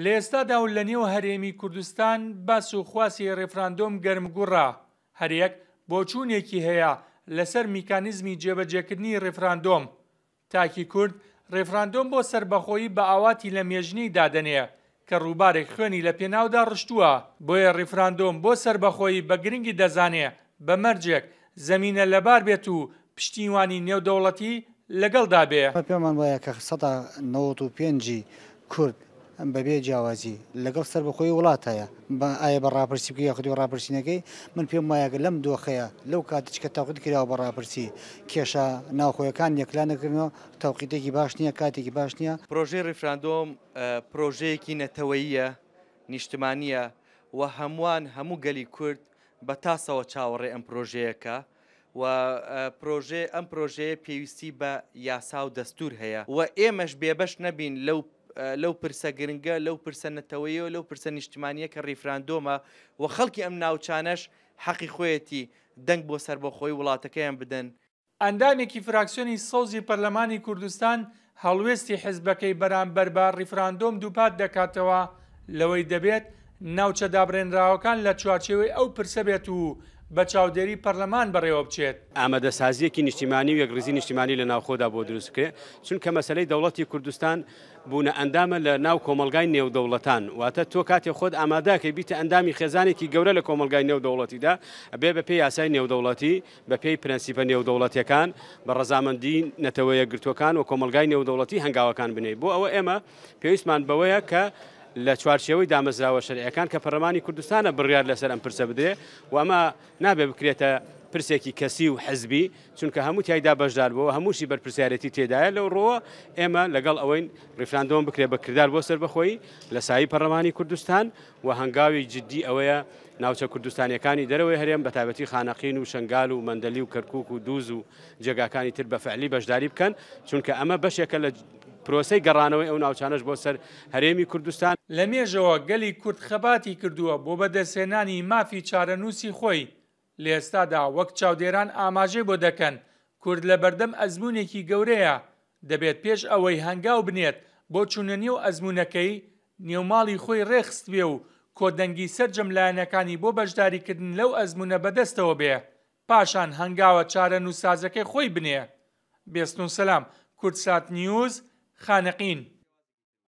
لە ئێستادا و لە نێو هەرێمی کوردستان باس و خواسی ڕیفراندۆم گەرمگوڕە، هەریەک بۆچوونێکی هەیە لەسەر میکانیزمی جێبەجێکردنی ڕیفراندۆم. تاکی کورد ڕیفراندۆم بۆ سەربەخۆیی بە ئاواتی لە مێژینەی دادەنێ کە ڕووبارێک خوێنی لە پێناودا ڕشتووە، بۆیە ڕیفراندۆم بۆ سەربەخۆیی بە گرنگی دەزانێ بە مەرجێک زەمینە لەبار بێت و پشتیوانی نێودەوڵەتی لەگەڵدا بێ. ئێمە پێمان وایە کە 95% ی کورد بەبێ جیاوازی لەگەڵ سەربەخۆیی وڵات هەیە، ئایا بە ڕاپرسی بکەی یاخود بە ڕاپرسی نەکەی، من پێم وایە گەر لەم دۆخەیە لەو کاتەی کە تەوقیت کراوە بە ڕاپرسی کێشە ناوخۆیەکان یەکلا نەکردنەوە، تەوقیتێکی باش نییە، کاتێکی باش نییە. پرۆژەی ڕیفراندۆم پرۆژەیەکی نەتەوەییە، نیشتمانییە و هەمووان، هەموو گەلی کورد بە تاسەوە چاوەڕێ ئەم پرۆژەیەکە و پرۆژەیە ئەم پرۆژەیە پێویستی بە یاسا و دەستور هەیە و ئێمەش بێبەش نەبین لەو لەو پرسە گرنگە لەو پرسە نەتەوەیە و لەو پرسە نیشتمانیە کە ڕیفراندۆمە و خەڵکی ئەم ناوچانەش حەقی خۆیەتی دەنگ بۆ سەربەخۆی وڵاتەکەیان بدەن. ئەندامێکی فراکسیۆنی سەوزی پەرلەمانی کوردستان هەڵوێستی حزبەکەی بەرامبەر بە ڕیفراندۆم دووپات دەکاتەوە لەوەی دەبێت ناوچە دابڕێنراوەکان لە چوارچێوەی ئەو پرسە بێت و بە چاودێری پەرلەمان بەڕێوەبچێت. ئامادەسازییەکی نیشتیمانی و یەکڕیزی نیشتیمانی لە ناوخۆدا بۆ دروست بکرێت، چونکە مەسەلەی دەوڵەتی کوردستان بوونە ئەندامە لە ناو کۆمەڵگای نێودەوڵەتان، واتە تۆ کاتێ خۆت ئامادەکەی بیتە ئەندامی خێزانێکی گەورە لە کۆمەڵگای نێودەوڵەتیدا، ئەبێ بە پێی یاسای نێودەوڵەتی، بە پێی پرەنسیپە نێودەوڵەتیەکان، بە ڕەزامەندی نەتەوە یەکگرتووەکان و کۆمەڵگای نێودەوڵەتی هەنگاوەکان بنێی. بۆ ئەوە ئێمە پێویستمان بەوەیە کە لە چوارچێوەی دامەزراوە شەرعیەکان کە پەرلەمانی کوردستانە بڕیار لەسەر ئەم پرسە بدرێ و ئەمە نابێ بکرێتە پرسێکی کەسی و حزبی چونکە هەموو تیایدا بەشدار بووە هەمووشی بەرپرسیارێتی تێدایە لەو ڕووە ئێمە لەگەڵ ئەوەین ڕیفراندۆم بکرێت بە کردار بۆ سەربەخۆیی لە سایەی پەرلەمانی کوردستان و هەنگاوی جدی ئەوەیە ناوچە کوردستانیەکانی دەرەوەی هەرێم بەتایبەتی خانەقین و شەنگال و مەندەلی و کەرکوک و دوز و جێگاکانی تر بە فعلی بەشداری بکەن چونکە ئەمە بەشێکە لە پرۆسەی گەڕانەوەی ئەو ناوچانەش بۆ سەر هەرێمی کوردستان. لە مێژەوە گەلی کورد خەباتی کردووە بۆ بەدەستهێنانی مافی چارەنووسی خۆی، لە ئێستادا وەک چاودێران ئاماژەی بۆ دەکەن، کورد لەبەردەم ئەزموونێکی گەورەیە، دەبێت پێش ئەوەی هەنگاو بنێت بۆ چوونە نێو ئەزموونەکەی، نێو ماڵی خۆی ڕێکخستبێ و کۆدەنگی سەرجەم لایەنەکانی بۆ بەشداریکردن لەو ئەزموونە بەدەستەوە بێ، پاشان هەنگاوە چارەنووسسازەکەی خۆی بنێ. بێستون سەلام، کوردسات نیوز، خانەقین.